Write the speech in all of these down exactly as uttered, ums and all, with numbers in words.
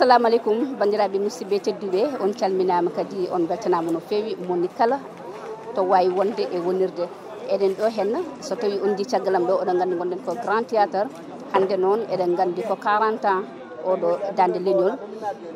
Assalamu aleykum, banndiraaɓe musidɓe tedduɓe, on calminaama kadi, on mbeltanaama no feewi, moni kala to waawi wonde e wonirde. Eɗen ɗo henna, so tawi on njii caggal am ɗo, oɗon nganndi ngonɗen ko Grand Théâtre. Hannde noon eɗen nganndi ko quarante ans oɗo Daande Leñol.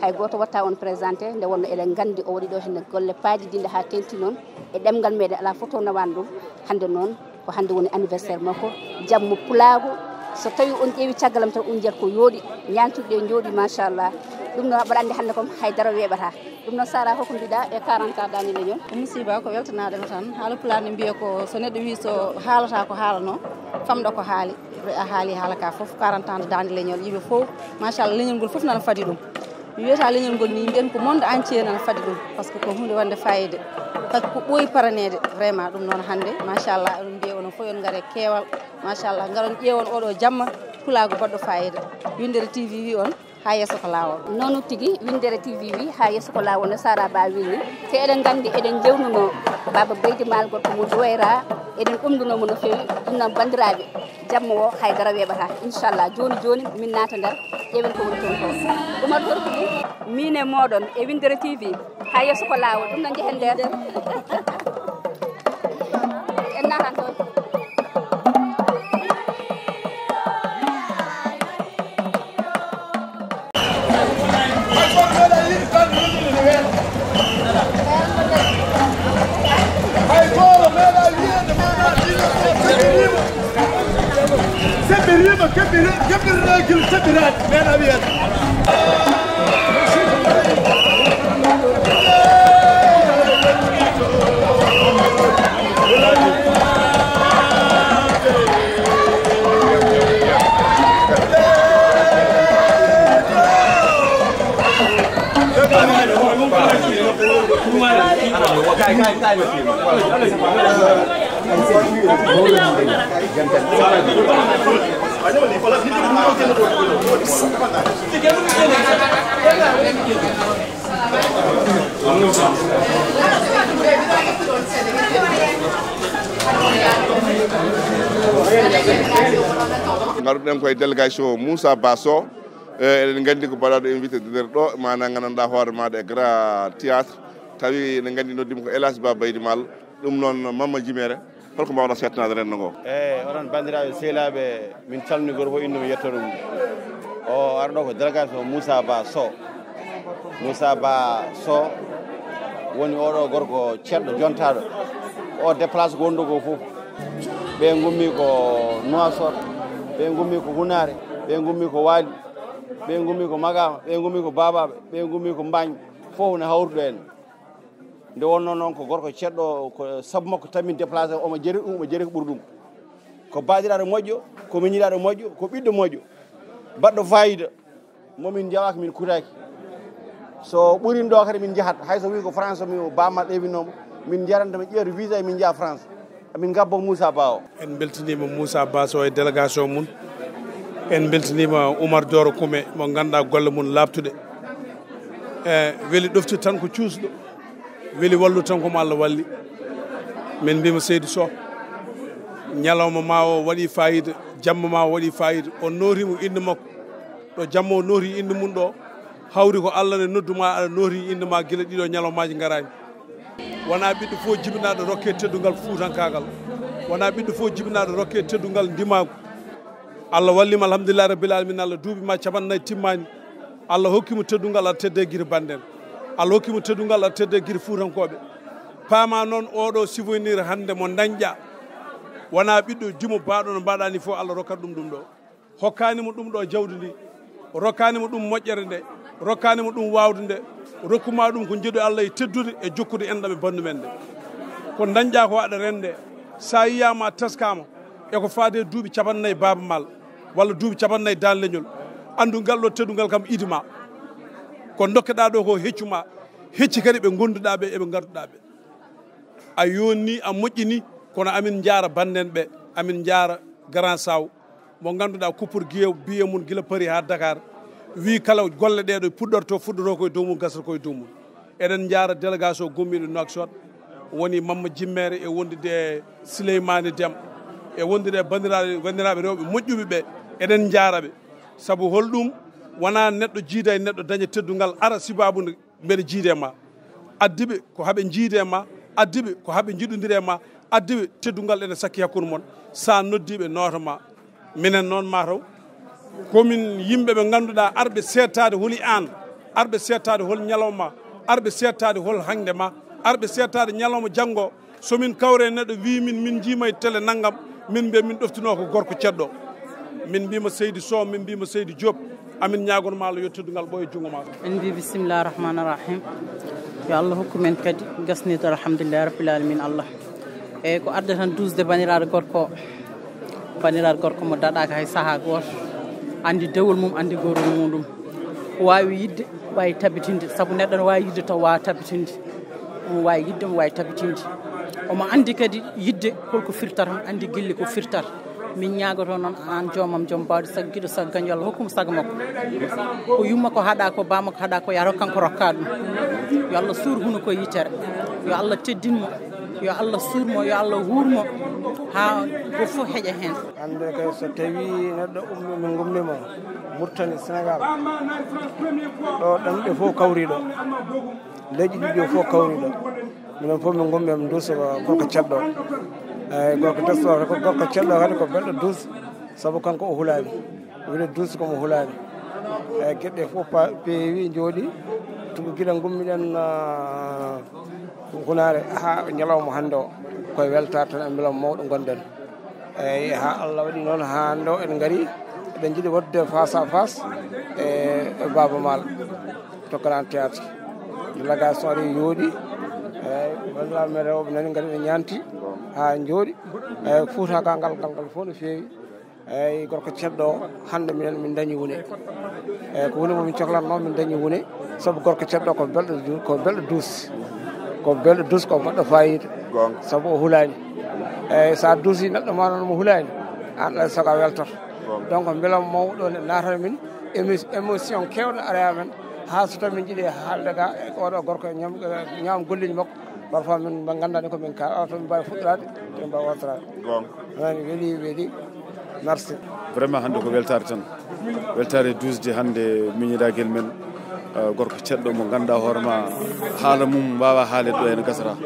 Hay gooto watta on présenté, nde wonno eɗen nganndi o waɗi ɗo heen golle paajidinɗe haa teŋti noon e ɗemngal meɗen, alaa fof to nawaani ɗum. Hannde noon ko hannde woni anniversaire makko, jammo pulaagu. So tawi on ƴeewi caggal am tan, on njiyat ko yooɗi, ñaantirɗe njooɗi, machallah. Ɗum noon, aɗa anndi hannde kam hay dara weeɓata. Ɗum noon, Sara, hoko mbiɗa e quarante ans Daande Leñol? Ko musiba, ko weltanaade ma tan. Haala pulaar ne mbiya ko so neɗɗo wi so haalata ko haalano, famɗa ko haali. A haali haala ka fof, quarante ans de Daande Leñol, yimɓe fof, machallah, leñol ngol fof nana fadi ɗum. Mi wiyata leñol ngol ni, mbiyen ko monde entier nana fadi ɗum, par ce que ko hunde wonde fayida. Par ce que ko ɓooyi paraneede, vraiment. Ɗum noon hannde, machallah, eɗen mbiya onon fof, yon ngare keewal, machallah, ngaron ƴeewon oɗo jamma pulaagu baɗɗo fayida. Winndere T V wi on, haa yeeso ko laawol. Noon tigi, Winndere T V wi, haa yeeso ko laawol, no Sara Ba wini. Te eɗen nganndi, eɗen njewnunoo Baaba Beydi Maal, gorko mo Duwayra, eɗen ɗomndunoo mo no feewi. Ɗum noon, banndiraaɓe, jamma o hay dara weeɓata. Inchallah, jooni jooni min naata nder, ƴeewen ko woni toon ko. Umar Dorko Ɓuy, miin e mooɗon e Winndere T V, haa yeeso ko laawol. Ɗum noon, njehen nder. En naatan toon. Seɓɓiriima, keɓɓiri-, keɓɓirɗo gila seɓɓiraani, meeɗaa wiyeede. Ngaruɗen koye délégation Moussa Ba Sow. Eh, eɗen nganndi ko baɗaɗo invité de nder ɗo, maanaam nganndanɗaa hoore maaɗa e Grand Théâtre. Tawi eɗen nganndi noddima ko El Hadj Ba Baydi Mal. Ɗum noon, Mamma Jimere, holko mbawɗa seeɗtanaade renndo ngo? Eyi, onon banndiraaɓe sehilaaɓe, min calmini gooto fof, innde mum, yettoode mum. O arɗo ko délégation Moussa Ba Sow. Moussa Ba Sow woni oɗo gorko ceerɗo jontaaɗo. O déplace ko wondu ko fof. Ɓe ngummi ko Nouakchott, ɓe ngummi ko Hunaare, ɓe ngummi ko Waali, ɓe ngummi ko Maqaama, ɓe ngummi ko Baabaaɓe, ɓe ngummi ko Mbaañ, fof ne hawrude en. Nde wonnoo noon ko gorko ceerɗo, ko sabu makko tan min déplacé, omo jeeri ɗum, omo jeeri ko ɓuri ɗum. Ko baaɗiraaɗo moƴƴo, ko miñiraaɗo moƴƴo, ko ɓiɗɗo moƴƴo, baɗɗo fayida, mo min njawaaki, min kutaaki. So ɓurin ɗo kadi min njahat, hay so wii ko France mi o Ba Mal ɗeewinoo mo, min njaranta mo, ƴeewta visa e min njaha France. Amin ngabbo Moussa Ba o. En mbeltaniima Moussa Ba Sow e délégation mum. En mbeltaniima Oumar Doro Kume, mo ngannduɗaa golle mum laaɓtuɗe. E weli ɗoftude tan ko cuusɗo. Weli wallude tan ko mo Allah walli. Min mbiyii mo, Seydi Sow, ñalawma ma o waɗi fayida, jamma ma o waɗi fayida. On nootii mo innde makko. Ɗo jamma o nootii innde mum ɗo, hawri ko Allah ne noddu ma, aɗa nootii innde ma gila ɗiɗo ñalawmaaji ngaraani. Wonaa ɓiɗɗo fof jibinaaɗo rokke teddungal fuutankaagal. Wonaa ɓiɗɗo fof jibinaaɗo rokke teddungal ndimaagu. Allah walliima, alhamdulillahi rabbil alamina, Allah duuɓi ma capannayyi timmaani. Allah hokki mo teddungal, aɗa tedde giri bannden. Allah hokki mo teddungal, aɗa tedde giri fuutankooɓe. Paama noon oɗo souvenir hannde mo dañƴa. Wonaa ɓiɗɗo jimo baaɗo no mbaɗa ni fof, Allah rokkat ɗum ɗum ɗo. Hokkaani mo ɗum ɗo jawdi ndi, rokkaani mo ɗum moƴƴere nde, rokkaani mo ɗum waawde nde, rokkuma ɗum ko njeɗu Allah e teddude e jokkude enɗam e banndum en nde. Ko dañƴa ko aɗa rende, sa yiyaama a taskaama, e ko faade duuɓi capannayyi Baaba Maal, walla duuɓi capannayyi Daan Leñol, anndu ngal ɗo teddungal kam idi ma. Ko dokkeɗa ɗo ko heccu ma, hecci kadi ɓe gonduɗa ɓe, eɓe ngarduɗa ɓe. A yonni, a moƴƴini, kono amin njaara bannden ɓe, amin njaara Grand Saw, mo ngannduɗaa kuppor giye biye mum gila Paris haa Dakar, wii kala golle ɗee ɗo puɗɗorto, fuɗɗoto koye dow mum, gasata koye dow mum. Eɗen njaara délégation gommiiɗo Nouakchott, woni Mamma Jimmeere e wondude e Sileymaani Dem, e wondude e banndiraaɓe, banndiraaɓe rewɓe moƴƴuɓe ɓe. Eɗen njaara ɓe. Sabu holɗum? Wonaa neɗɗo jiida e neɗɗo daña teddungal ara sibaabu nde mbeɗa jiide ma. Addiɓe ko haɓe jiide ma, addiɓe ko haɓe jiɗodire ma, addiɓe teddungal ene sakki hakkunde mon. Sa noddiɓe noota ma. Minen noon mataw komin yimɓe ɓe ngannduɗaa arɓe seettaade holi aan, arɓe seettaade hol ñalawma, arɓe seettaade hol hannde ma, arɓe seettaade ñalawma janngo. So min kawre neɗɗo wi min, min jiima e télé nanngam, min mbiya min ɗoftinoo ko gorko ceɗɗo. Min mbima Seydi Sow, min mbima Seydi Diop, amin ñaagon ma Allah yo teddungal ɓooya junngo ma. En mbi bisimillahi rahmani rahim. Yo Allah hokku men kadi gasnirde alhamdulillahi rabbil alamin Allah. Eyyi ko adda tan duusde baniraaɗo gorko o. Baniraaɗo gorko mo daɗaaka hay sahaa gooto. Anndi dewol mum, anndi gorol muɗum. Waawi yiɗde, waawi tabitinde. Sabu neɗɗo ne waawi yiɗde taw waawa tabitinde. Omo waawi yiɗde, omo waawi tabitinde. Omo anndi kadi yiɗde holko firtata, omo anndi gilli ko firtata. Min ñaagoto noon aan joomam, joom baawɗe sago giɗo sago gaño, yo Allah hokku mo sago makko. Ko yumma ko haɗa ko, baa makko haɗa ko, yataw kanko rokka ɗum. Yo Allah suur huno ko yitere. Yo Allah teddin mo. Yo Allah suur mo, yo Allah huur mo haa go fof heƴa heen. Hannde kay so tawi neɗɗo ummi min ngummi mo Murtani Sénégal, ɗo ɗemɗe fof kawri ɗo, leƴƴi ɗiɗi o fof kawri ɗo. Minen fof min ngummi em duuso ko gorko ceɗɗo. Eyyi, gorko tesko, gorko ceɗɗo kadi ko belɗo duus, sabu kanko o hulaani. Wiyde duus ko mo hulaani. Eyyi, geɗe fof pa-, peewi, njooɗi. Tugu gila ngummiɗen, ah, hunaare haa ñalawma hannde o. Koye weltaare tan e mbela mawɗo ngonɗen. Eyyi, haa Allah waɗi noon, haa hannde o en ngari, eɗen njiɗi waɗde face à face e, e Baaba Maal to Grand Théâtre. Délégation ari yooɗi, eyyi, walla men rewɓe nani ngari ɓe ñaanti haa njooɗi. Eyyi, fuutagal ngal, ngal, ngal fof no feewi. Eyyi, gorko ceɗɗo o, hannde minen min dañi wune. Eyyi, ko wune mo min coklatnoo, min dañi wune. Sabu gorko ceɗɗo ko belɗo du-, ko belɗo duus. Ko belɗo duus, ko moƴƴo faayiida. Goonga. Sabu o hulaani. Eyyi, so a duusii neɗɗo ma noon mo hulaani, aan alaa e sago a weltoto. Goonga. Donc, mbela mawɗo ne naatana min émi-, émotion keewɗo ara e amen. Haa so tawi min njiɗi haalde ga e oɗo gorko e ñam, ñaam golleeji makko. Parfois min nganndaani ko min kaal, awa to min mbaawi fuɗɗoraade, min mbaawi wootoraade. Goonga. Nani weli, weli. Merci. Vraiment hannde ko weltaare tan. Weltaare duusde hannde miñiragel men, eh, gorko ceɗɗo mo ngannduɗaa hoore ma haala mum waawa haaleede ɗo ene gasata.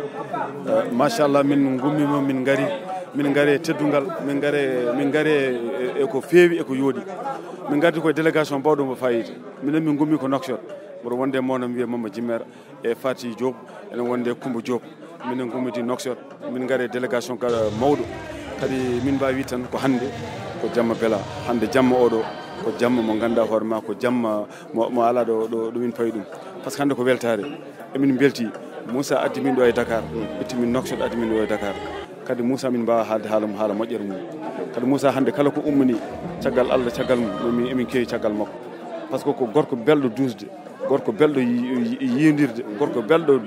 Eh, machallah min ngummiima, min ngari, min ngari e teddungal, min ngari, min ngari e, e ko feewi e ko yooɗi. Min ngardi koye délégation bawɗo mo faayiida. Minen min ngummi ko Nouakchott. Mboɗo wonde e mawɗo mi wiye Mama Jimmeer. E Fati Diop, ene wonde e Coumba Diop. Minen ngummidi Nouakchott, min ngari e délégation ga-, mawɗo. Kadi min mbaawi tan ko hannde, ko jamma bela. Hannde jamma oɗo, ko jamma mo ngannduɗaa hoore ma, ko jamma mo, mo alaa ɗo, ɗo, ɗo min pawi ɗum. Par ce que hannde ko weltaare. Emin mbelti. Moussa addi min ɗo e Dakar. Itti min Nouakchott, addi min ɗo e Dakar. Kadi Moussa min mbaawa haalde haala mum, haala moƴƴere mum. Kadi Moussa hannde kala ko ummini caggal Allah, caggal mum, emin, emin keewi caggal makko. Par ce que ko gorko belɗo duusde. Gorko belɗo yi-, yi-, yiindirde, gorko belɗo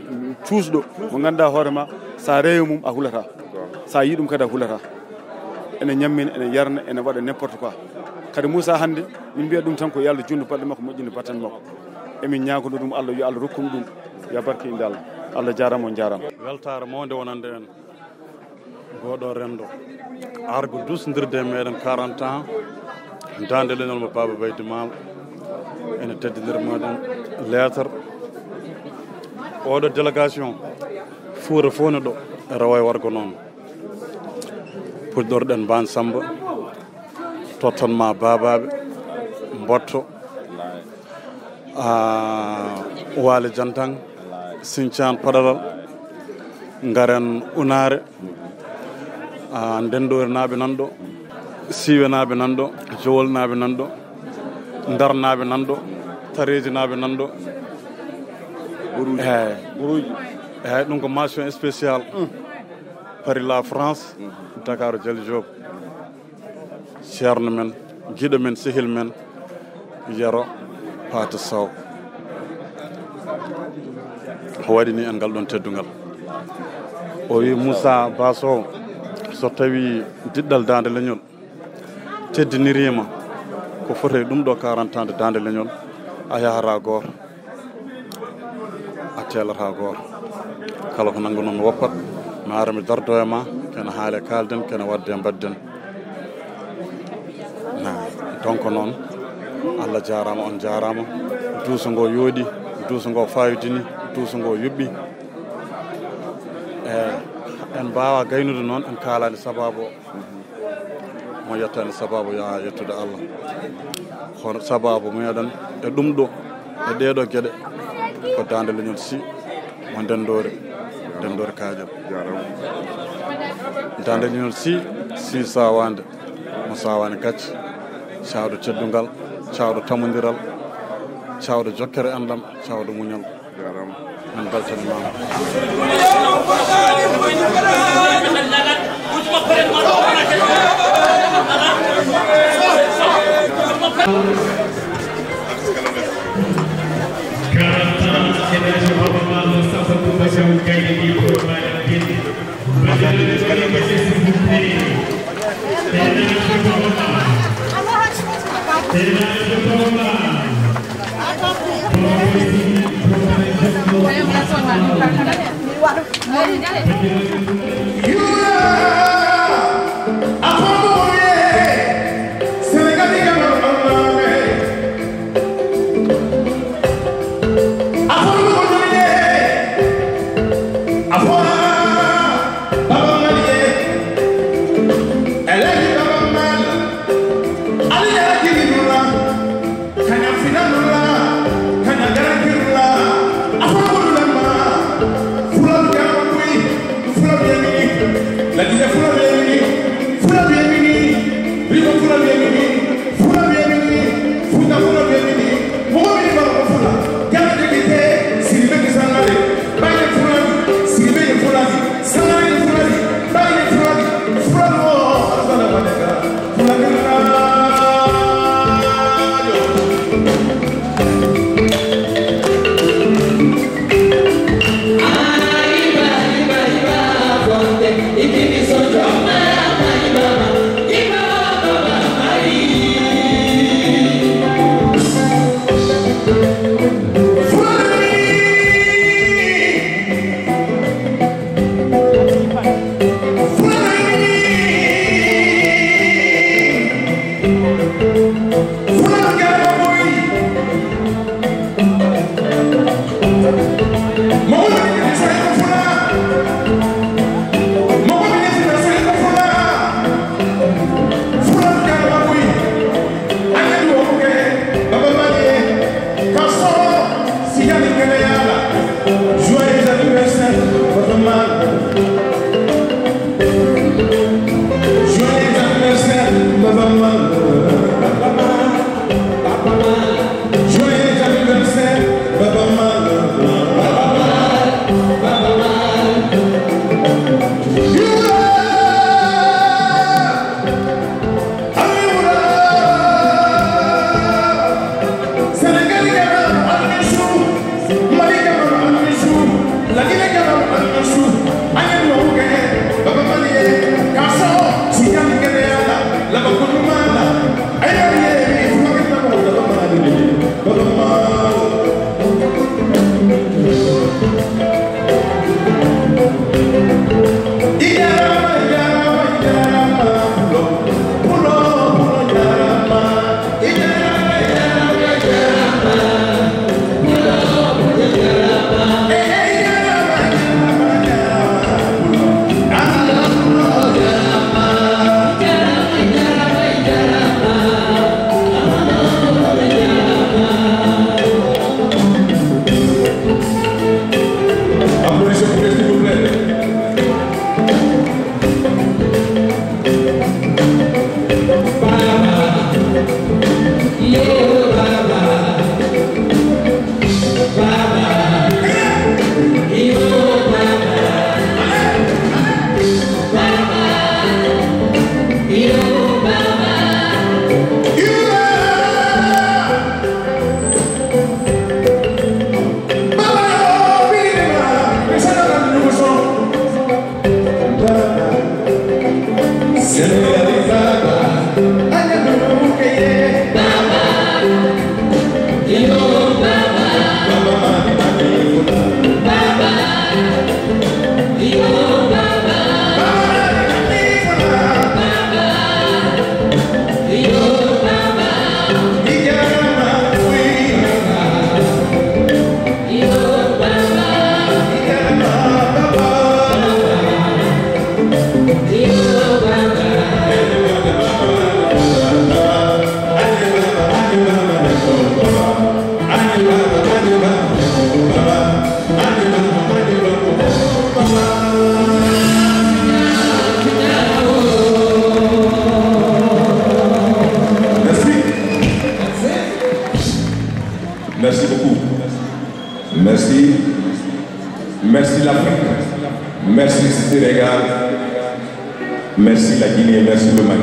cuusɗo, mo ngannduɗaa hoore ma, so a rewi mum, a hulataa. So a yii ɗum kadi, a hulataa. Ene ñammina, ene yarna, ene waɗa n'importe quoi. Kadi Moussa hannde, min mbiya ɗum tan ko yo Allah juutnu balɗe makko, moƴƴina battane makko. Emin ñaagono ɗum Allah, yo Allah rokku ɗum ɗum. Yo barke innde Allah. Allah jaaraama, on jaaraama. Weltaare mawnde wonande en. Ngoɗo renndo argo duusndirde e meɗen quarante ans, Daande Leñol mo Baaba Baydi Maal, ene teddindir meɗen lettre. Oɗo délégation, Fuuta fof ne ɗo, e rawa e wargo noon. Puɗɗorɗen Mbaan Samba, tottan ma Baabaaɓe, Mbotto, ah, Waali Jantaŋ, Siñcaan Paɗalal, ngaren Unaare, ah, Ndenndoori naaɓe nan ɗo, Siiwe naaɓe nan ɗo, Jowol naaɓe nan ɗo, Ndar naaɓe nan ɗo, Tareeji naaɓe nan ɗo. Buruuji. Eeyi. Buruuji. Eeyi, ɗum ko mention spéciale. Mm. Paris, la France, mm, Dakar, Jali Joop. Ceerno men, giɗo men, sehil men, Yero Paate Sow. O waɗi ni en ngal ɗon teddungal. O wi Moussa Ba Sow, so tawi diɗɗal Daande Leñol teddiniriima ko foti e ɗum ɗo quarante ans de Daande Leñol, a yahata gooto. A teelata gooto. Kala ko nanngu noon woppat, mi ara mi dardo e ma, kene haale kaalden, kene waɗde mbaɗden. Na, donc noon, Allah jaaraama, on jaaraama. Duuso ngo yooɗi, duuso ngo fayodini, duuso ngo yuɓɓi. E, en mbaawa gaynude noon, en kaalaani sabaabu o. Mo yettaani sabaabu, yo a yettude Allah. Kono sabaabu meɗen e ɗum ɗo, e ɗee ɗoo geɗe, ko Daande Leñol Sy mo Ndenndoori, Ndenndoori Kaaƴel. Daande Leñol Sy, Sy Saawaande, mo Saawaande gacce, caawɗo teddungal, caawɗo tamondiral, caawɗo jokkere enɗam, caawɗo muñal. Jaaraama. Min mbeltaniima ma. Quarante ans, El Hadji Baaba Maal, Samba Coumba Diaw, Gaynde Libre, Malick Tine. Badal, badal, s'il vous plaît. El Hadji Baaba Maal. El Hadji Baaba Maal. Kana finalula, kana garantirula, afɔlɔkolulama, fulaw garaba koyi, fulaw yɛlɛmini, Merci. Merci l'Afrique. Merci Sénégal. Merci la Guinée. Merci le Mali.